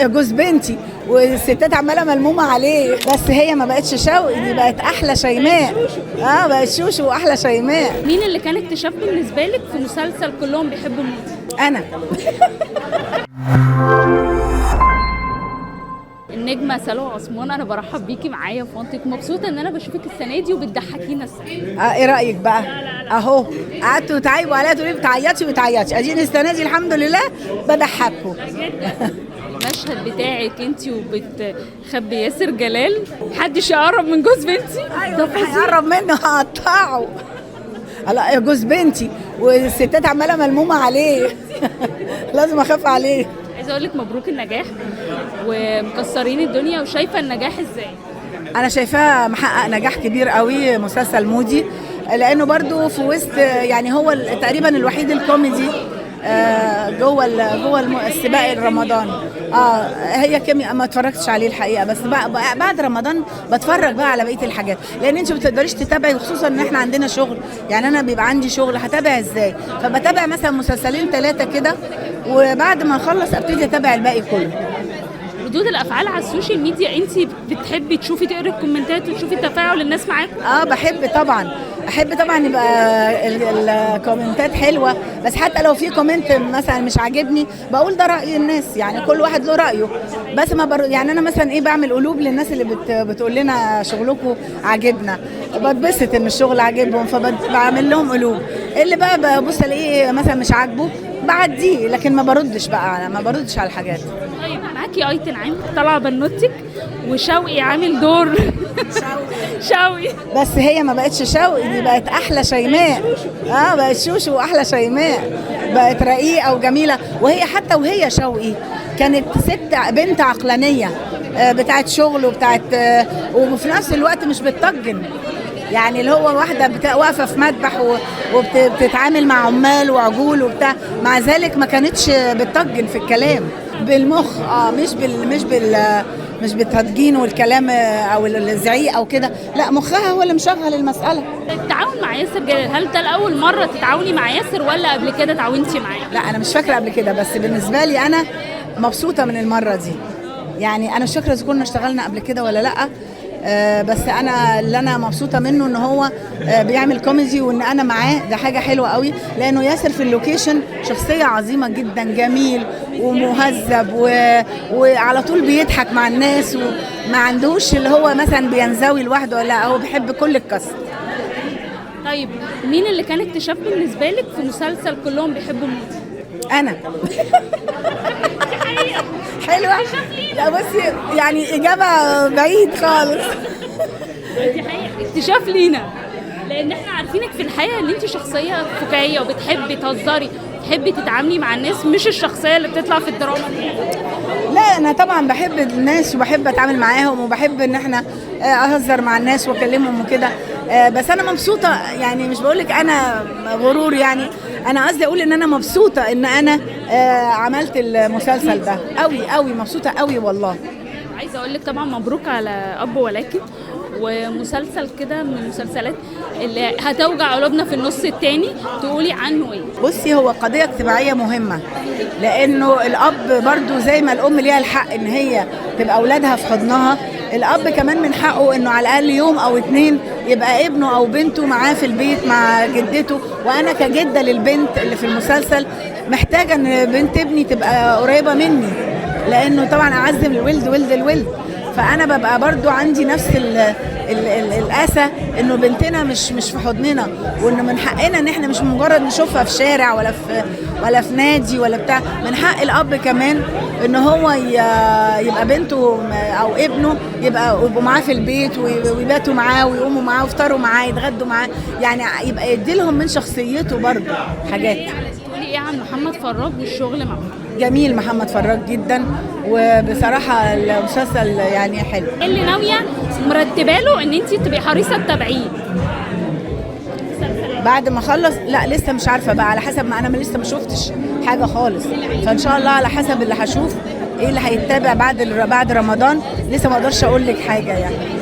الله جوز بنتي، والستات عماله ملمومه عليه، بس هي ما بقتش شوقي، دي بقت احلى شيماء. بقت شوشو واحلى شيماء. مين اللي كان اكتشاف بالنسبة لك في مسلسل كلهم بيحبوا مودي؟ انا. النجمة سلوى عثمان، انا برحب بيكي معايا في منطق، مبسوطة ان انا بشوفك السنة دي وبتضحكينا السنة. ايه رايك بقى؟ اهو قعدتوا تعايبوا عليا تقولي بتعيطي وبتعيطي، اديني السنة دي الحمد لله بضحككم. المشهد بتاعك انت وبتخبي ياسر جلال، محدش يقرب من جوز بنتي. ايوه ده فظيع. هيقرب منه هقطعه. هلا جوز بنتي والستات عماله ملمومه عليه لازم اخاف عليه. عايزه اقول لك مبروك النجاح، ومكسرين الدنيا، وشايفه النجاح ازاي؟ انا شايفاه محقق نجاح كبير قوي مسلسل مودي، لانه برضو في وسط، يعني هو تقريبا الوحيد الكوميدي جوه جوه السباق الرمضان. هي كيمياء ما اتفرجتش عليه الحقيقة، بس بعد رمضان بتفرج بقى على بقية الحاجات، لان انت ما بتقدريش تتابعي، وخصوصا ان احنا عندنا شغل، يعني انا بيبقى عندي شغل هتابع ازاي؟ فبتابع مثلا مسلسلين 3 كده، وبعد ما اخلص ابتدي اتابع الباقي كله. ردود الافعال على ال social media، انت بتحبي تشوفي تقري الكومنتات وتشوفي تفاعل الناس معاكم؟ بحب طبعا، احب طبعا يبقى الكومنتات حلوة، بس حتى لو في comment مثلا مش عاجبني بقول ده راي الناس، يعني كل واحد له رايه، بس ما يعني انا مثلا ايه بعمل قلوب للناس اللي بتقول لنا شغلكم عاجبنا، بتبسط ان الشغل عاجبهم فبعمل لهم قلوب. اللي بقى ببص الاقيه مثلا مش عاجبه بعديه، لكن ما بردش بقى، ما بردش على الحاجات. طيب معاكي ايتن عامر طالعه بنوتك، وشوقي عامل دور شوقي، بس هي ما بقتش شوقي، دي بقت احلى شيماء. بقت شوشو واحلى شيماء، بقت رقيقه وجميلة، وهي حتى وهي شوقي كانت ست بنت عقلانية، بتاعت شغل وبتاعت، وفي نفس الوقت مش بتطجن، يعني اللي هو واحدة واقفة في مذبح وبتتعامل مع عمال وعجول وبتاع، مع ذلك ما كانتش بتطجن في الكلام بالمخ، مش بالتدجين والكلام او الزعيق او كده، لا مخها هو اللي مشغل المسالة. التعاون مع ياسر جلال، هل ده الاول مرة تتعاوني مع ياسر ولا قبل كده تعاونتي معاه؟ لا انا مش فاكره قبل كده، بس بالنسبة لي انا مبسوطة من المرة دي، يعني انا مش فاكره اذا كنا اشتغلنا قبل كده ولا لا، بس انا اللي انا مبسوطة منه ان هو بيعمل كوميدي وان انا معاه، ده حاجة حلوة قوي، لانه ياسر في ال location شخصية عظيمة جدا، جميل ومهذب وعلى طول بيضحك مع الناس، وما عندوش اللي هو مثلا بينزوي لوحده، لا هو بيحب كل ال cast. طيب مين اللي كان اكتشاف بالنسبة لك في مسلسل كلهم بيحبوا مودي؟ انا. حلوة. لا بصي يعني اجابه بعيد خالص. دي حقيقة اكتشاف لينا، لان احنا عارفينك في الحقيقة ان انت شخصية فكاهيه وبتحبي تهزري، بتحبي تتعاملي مع الناس، مش الشخصية اللي بتطلع في الدراما دي. لا انا طبعا بحب الناس وبحب اتعامل معاهم، وبحب ان احنا اهزر مع الناس واكلمهم وكده، بس انا مبسوطة، يعني مش بقول لك انا غرور، يعني انا قصدي اقول ان انا مبسوطة ان انا عملت المسلسل ده قوي قوي، مبسوطة قوي والله. عايزه اقول لك طبعا مبروك على اب ولكن، ومسلسل كده من المسلسلات اللي هتوجع قلوبنا في النص التاني، تقولي عنه ايه؟ بصي هو قضية اجتماعية مهمة، لانه الاب برضو زي ما الام ليها الحق ان هي تبقى اولادها في حضنها، الاب كمان من حقه انه على الاقل يوم او 2 يبقى ابنه او بنته معاه في البيت مع جدته. وانا كجده للبنت اللي في المسلسل محتاجه ان بنت ابني تبقى قريبه مني، لانه طبعا اعز من الولد ولد الولد، فانا ببقى برضو عندي نفس ال ال ال الاسى انه بنتنا مش في حضننا، وانه من حقنا ان احنا مش مجرد نشوفها في شارع ولا في نادي ولا بتاع، من حق الاب كمان ان هو يبقى بنته او ابنه يبقوا معاه في البيت ويباتوا معاه ويقوموا معاه ويفطروا معاه يتغدوا معاه، يعني يبقى يديلهم من شخصيته برضو حاجات. تقولي ايه عن محمد فراج والشغل مع محمد؟ جميل محمد فراج جدا، وبصراحة المسلسل يعني حلو. ايه اللي ناوية مرتبه له ان انت تبقي حريصة تتابعيه؟ بعد ما اخلص؟ لا لسه مش عارفه بقى، على حسب ما انا لسه ما شفتش حاجة خالص، فان شاء الله على حسب اللي هشوف ايه اللي هيتابع بعد رمضان، لسه ما اقدرش اقول لك حاجة يعني.